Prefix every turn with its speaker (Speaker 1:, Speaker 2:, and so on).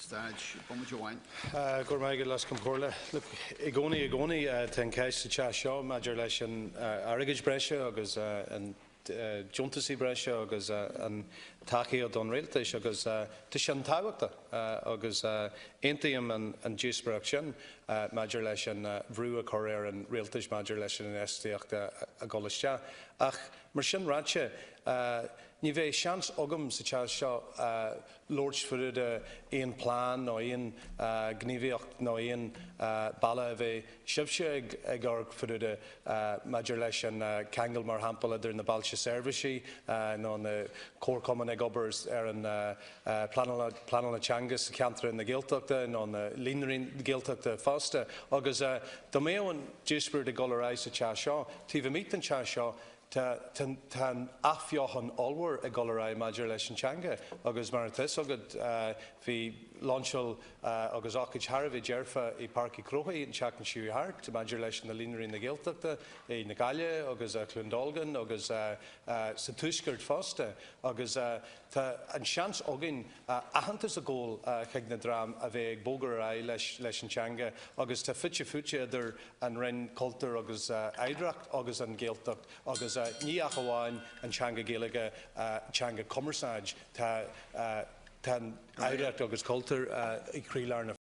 Speaker 1: Stáit. Bomaite amháin.
Speaker 2: Go raibh maith agat, Leas-Cheann Comhairle. Look, i gcónaí, i gcónaí, tá an cheist sa Teach seo maidir leis an airgead breise agus an deontasaí breise agus an tacaíocht ón rialtas agus tá sin tábhachtach agus aontaím an díospóireacht sin maidir leis an bhrú a chur ar an rialtas maidir leis an infheistíocht a dhul isteach. Ach mar sin ráite, ní bheidh seans agam sa Teach seo labhairt fá dtaobh de aon plean nó aon ghníomhaíocht nó aon bealach a bheidh sibhse ag amharc fá dtaobh de maidir leis an ceangal mar shampla idir na bailte seirbhísí nó na comharchumainn ag obair ar an pleanáil teanga sa cheantar na Gaeltachta nó na líonraí Gaeltachta fosta. Agus dá mbeadh an díospóireacht ag dul ar aghaidh sa Teach seo, taobh amuigh den Teach seo, Tá an athbheochan ollmhór ag dul ar aghaidh maidir leis an teanga agus mar atá fhios agat bhí lainseáil agus ócáid thar a bheith dearfa i Páirc Uí Chrócaigh an tseachtain seo thart maidir leis na Líonraí na Gaeltachta i na Gaillimhe agus Cluain Dolcáin agus sa Tuaisceart fosta agus tá an seans againn aitheantas a ghabháil chuig na dream a bheidh ag bogadh ar aghaidh leis an teanga agus tá fite fuaite idir an Roinn Cultúir agus Oidhreacht agus an Ghaeltacht agus ní ach amháin an teanga Gaeilge teanga cumarsáid tá an oidhreacht agus cultúr i gcroílár na.